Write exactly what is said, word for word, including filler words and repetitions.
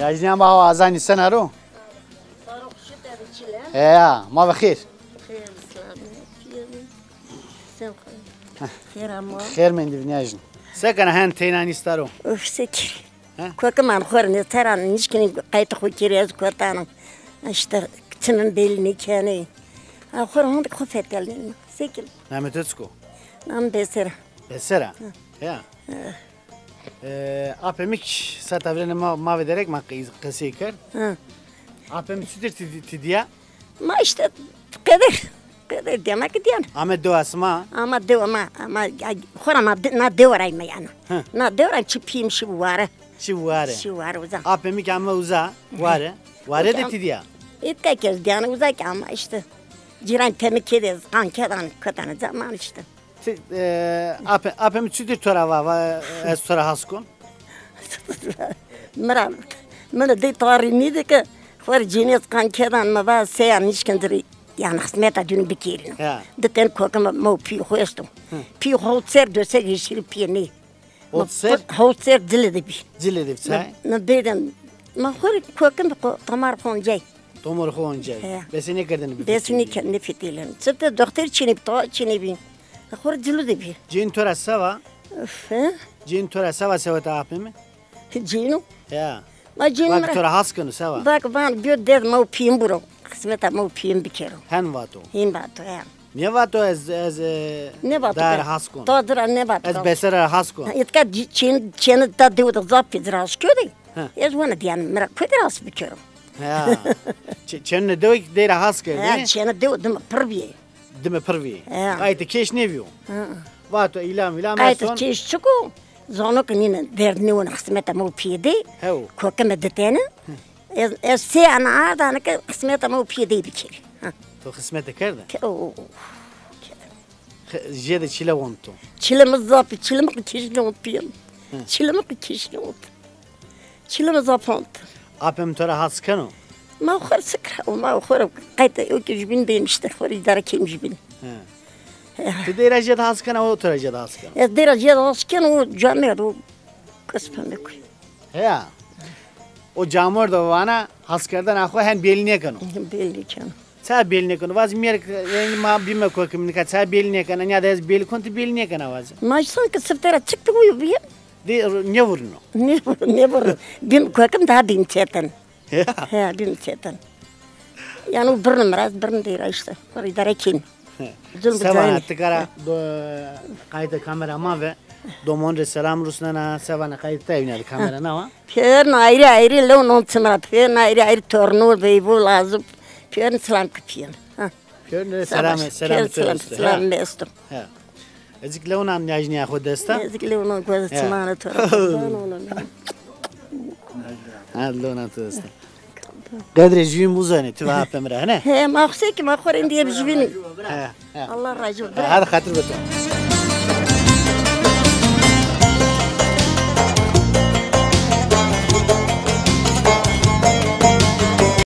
Yajnîya ma wa azanî sena ro? Saro xuşi te de çile. Heya, ma ve xêr. Xêr, selamet. Sen xêr. Xêr ama. Xêr mendî vinîyajin. Se kena hen teyna nîsta ro? Uf, se kirî. He? Kokim an xo rê nêteran nişkinî qaytê xo kirî ez kotan. Îşte çimin belî nêkenê. A xo rê honde xo fetelnîn. Se kirî. Namê to çik o? Namê Beser a. Beser a? Hı. Ya. Hı. E, apê mi kî seta virêne ma, ma ve derek ma qey-, qesey kerd. Hı. Apê mi çutir ti, ti dîya? Ma îşte qeder, qeder dîyana ki dîyan. Ame dewa sima? Ama dewa ma, ama ya, xora ma de-, na dewa ray ma yana. Hı. Na dewa ray çi pîyê mi şi ware. Şi ware. Şi ware uza. Apê mi ki ame uza, ware. Ware de ti dîya? Îtka kes dîyana uza ki ama îşte. Cîran temi kêde, qan kedan, kotan zaman îşte. Ti, e, apê, apê mi çutir to ra va, va, ez to ra has kon? Mi ra, mi ra dey tarî nîde ke xo rê cênîyet qan kedan mi va seya nişkin ci rê, yanî xizmeta dûnî bikerîno. Ya. Di ten kokim ma û pîyê xo esto. Hı. Pîyê xo hewt ser, do ser hêşirî pîyê nê. Hewt ser? Hewt ser cile de bî. Cile de bî, çay? Mi, mi bêrden, ma xo rê kokim bi ko-, tomar xo oncay. Tomar xo oncay. He. Besê nêkerdêne bi. Besê nêkerdêne, nêfetelîyêne. Çi de doxter çinê bî, tawa çinê bî. Xo rê cilo de bî. Cên to ra se va? Uf, he? Cên to ra se va seweta apê mi? Cêno? Ya. Ma cêno mi ra. Vak to ra has keno, se va? Vak van biyo derd ma û pîyê mi buro. Xizmeta ma û pîyê mi bikero. Hen vato? Hên vato, ya. Nêvato ez, ez, e, nêvato dayê ra has kon. To ci ra nêvato. Ez Beser ra has kon. Îtka çên-, çênê ta dewe de zaf pê ci ra has kerdê. Ha. Ez wena dîyan mi ra kotî ra has bikero. Ha. Çê-, çênê dewe dey ra has kerdê. Ha, çênê dewe dime pir bîyê. Dime pir bîyê. Ha. Qaytê kêş nêbîyo. Ha. Vato îlam îlam ez son. Qaytê kêş çik o? Zano ki nîne derd nêwona xizmeta ma û pîyê de. Hew. Kokime ditene. Hı. Ez, ez sey ana ardane ke xizmeta ma û pîyê dey bikerî. Ha. To xizmete kerde? Ke-, o, o, o. Kerde. Xe-, jêde çile wonto. Çile mi zaf, çile mi qi kîş nêwont pîyê mi. Hı. Çile mi qi kîş nêwont. Çile mi zaf wonto. Apê mi to ra has keno? Ma xo rê sikra, o ma xo rê qayte o ki jubîn bêm îşte, xo rê îdare kêm jubîn. Hı. Hı. Ti dey ra jêde has kena, o to ra jêde has keno? Ez dey ra jêde has keno, o camêrd o qispe mi kuy. Heya. O camêrd o vana haskerdena xo hen bêlî nêkeno. Bêlî nêkeno. Ça bêlî nêkeno? Vazî mêrik, yanî ma bîme kokim nika ça bêlî nêkena. Enya de ez bêlî kon ti bêlî nêkena vazî. Ma sanki sifte ra çik ti uyo bîye? De nêvurîno. Nêvur-, nêvurîno. Bîm kokim daha bîm çetin. Ya. He, bîm çetin. Yanî o birno mi ra, ez birno dey ra îşte. Xo rê îdare kên. He. Zulm. Se vana, ti kara do, qaytê kamera ma ve, domon rê selam rusnena, se vana, qaytê ta ewna de kamera nawa. Pêrin ayrı ayrı lewnon çim ra, pêrin ayrı ayrı tornol, veyvol, lazım. Pêrin selam ki pîyê mi. Ha. Pêrin rê selam, selam, selam, selam esto. Ha. Ezik lewnan yajnîya xo desta. Ezik lewnan xo desta. Ha. Çimanê to ra qurban olum. Ha, lewnan to desta. Qedrê jûyîn buzanê, ti va apê mi ra, ne? He, ma xo se ki ma xo rê endî hep jûyîn. He, he. Allah razı olsun. Hadi xatir be to.